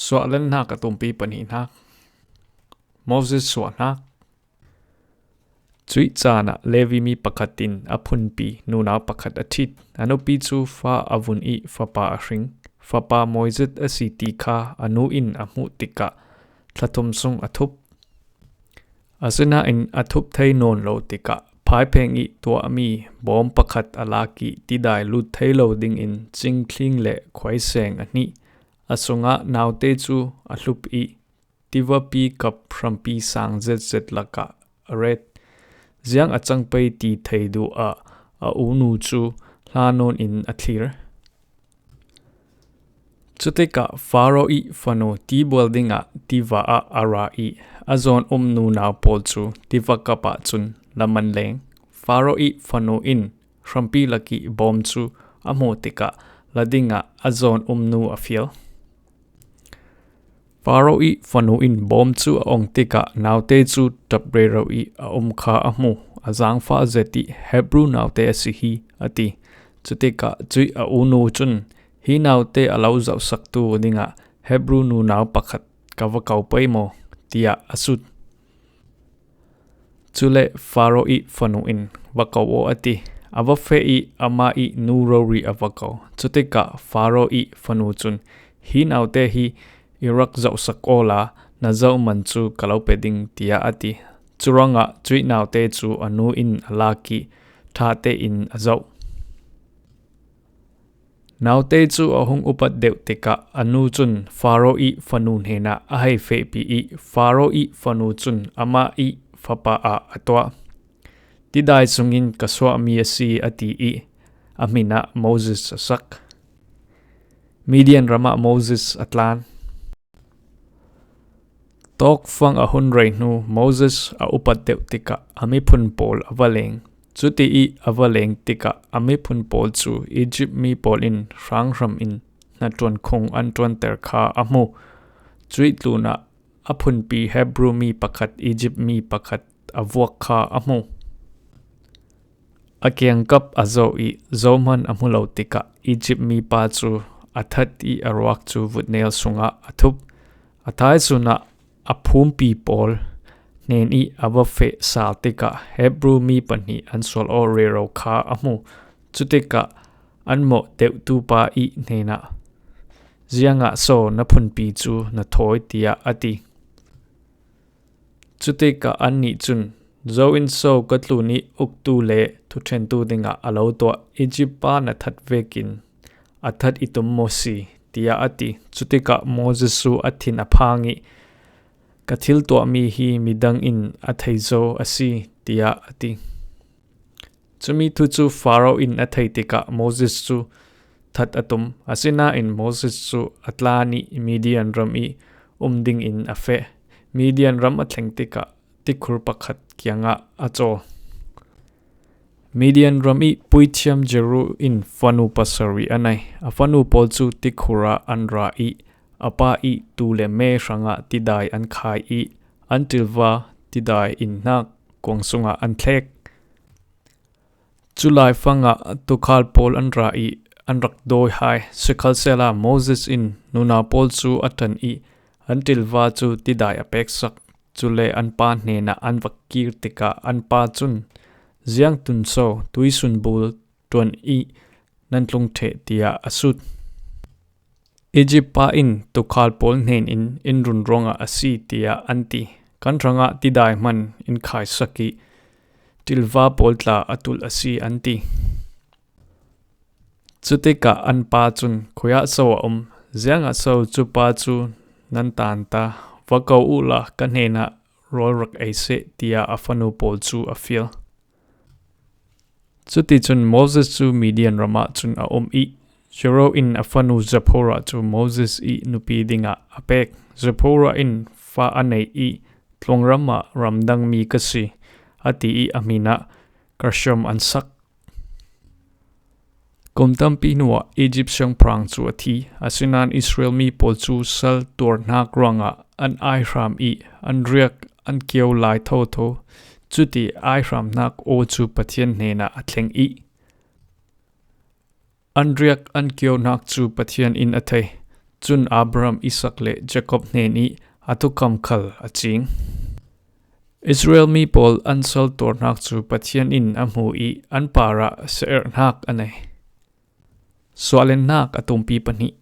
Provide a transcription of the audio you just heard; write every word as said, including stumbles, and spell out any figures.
Suahlen hnak a tumpi pahnihnak. Moses suahnak. Cuih caan ah Levi mi pakhat in a phunpi nunau pakhat a ṭhit. A nupi cu fa a vun ih fapa a hring. Fapa mawizet a si ti kha a nu in a hmuh tikah thla thum sung a thup. Asinain a thup thei nawn lo tikah phaipheng ih tuahmi bawm pakhat a lak ih tidai lut thei lo dingin cingthling le khuaiseng a hnih. A sungah naute cu a hlup ih tivapi kap hrampi sang zetzet lakah a ret. Ziang a cang pei ti thei duh ah a unu cu hla nawn in a thlir. Cutikah Faro ih fanu tibual dingah tiva ah a ra ih a zawn um nunau pawl cu tiva kap ah cun la man leng. Faro ih fanu in hrampi lak ih bawm cu a hmuh tikah la dingah a zawn um nu a fial. Faro ih fanu in bawm cu a ong tikah naute cu ṭap rero ih a um kha a hmu. A zaangfah zet ih, Hebru naute a si hi, a ti. Cutikah cuih a unu cun, hi naute a lo zohsaktu dingah Hebru nunau pakhat ka va ko pei maw, tiah a sut. Cule Faro ih fanu in, va ko aw, a ti. A va feh ih amah ih nu rori a va ko. Cutikah Faro ih fanu cun, hi naute hi i rak zohsak awla na zoh man cu ka lo pe ding, tiah a ti. Curuangah cuih naute cu a nu in a lak ih ṭha tein a zoh. Naute cu a hung upat deuh tikah a nu cun Faro ih fanu hnenah a hei fehpi ih Faro ih fanu cun amah ih fapa ah a tuah. Tidai sungin ka suahmi a si, a ti ih a hmin ah Moses a sak. Midian ramah Moses a tlan. Tawkfang a hun rei hnu Moses a upat deuh tikah a miphun pawl a va leng. Cuti ih a va leng tikah a miphun pawl cu Egypt mi pawl in hranghram in hnaṭuan khung an ṭuanter kha a hmu. Cuih tlunah a phunpi Hebru mi pakhat, Egypt mi pakhat a vuak kha a hmu. A kiangkap a zoh ih zohman a hmu lo tikah Egypt mipa cu a that ih a ruak cu vutnel sungah a thup. A thaisun ah a phumpi pawl hnen ih a va feh sal tikah Hebru mi pahnih an sual aw rero kha a hmu. Cutikah an mawh deuhtu pa ih hnenah, ziangah so na phunpi cu na thawi, tiah a ti. Cutikah annih cun, zo in so ka tlun ih uktu le thuṭhentu dingah a lo tuah Egypt pa na that vekin a that i tum maw si, tiah a ti. Cutikah Moses cu a thin a phang ih, ka thil tuahmi hi midang in a thei zo a si, tiah a ti. Cumi thu cu Faro in a thei tikah Moses cu that a tum. Asinain Moses cu a tlan ih Midian ram ih um dingin a feh. Midian ram a thleng tikah tikhur pakhat kiangah a cawl. Midian ram ih puithiam Jethro in fanu pasarih a nei. A fanu pawl cu tikhur ah an ra ih a pa ih tuu le me hrangah tidai an khai ih an ṭilva tidai in hnak kuang sungah an thlek. Cu laifangah tuukhal pawl an ra ih an rak dawi hai. Sikhalsehla Moses in nunau pawl cu a ṭan ih an ṭilva cu tidai a peksak. Cule an pa hnenah an va kir tikah an pa cun, ziang tun so tuisun bul ṭuan ih nan tlung ṭheh, tiah a sut. Egypt pa in tuukhal pawl hnen in in run ruangah a si, tiah an ti. Kan hrangah tidai hman in khaisak ih ṭilva pawl tla a tulh a si, an ti. Cutikah an pa cun, khuiah so a um, ziangah so cu pa cu nan tan ta, va ko uhla ka hnenah rawl rak ei seh, tiah a fanu pawl cu a fial. Cuticun Moses cu Midian ramah cun a um ih Jethro in a fanu Zipporah cu Moses ih nupi dingah a pek. Zipporah in fa a neih ih, tlungram ah ramdangmi ka si, a ti ih a hmin ah Gershom an sak. Kum tampi hnuah Egypt siangpahrang cu a thi. Asinain Israel mi pawl cu sal tuarhnak ruangah an aihram ih an riak an kio lai thotho. Cuti aihramnak aw cu Pathian hnenah a thleng ih an riak an kionak cu Pathian in a thei. Cun Abraham, Isak le Jakob hnenih a thukham khal a cing. Israel mi pawl an sal tuarhnak cu Pathian in a hmu i an parah sa-erhnak a nei. Suahlennak a tumpi pahnih.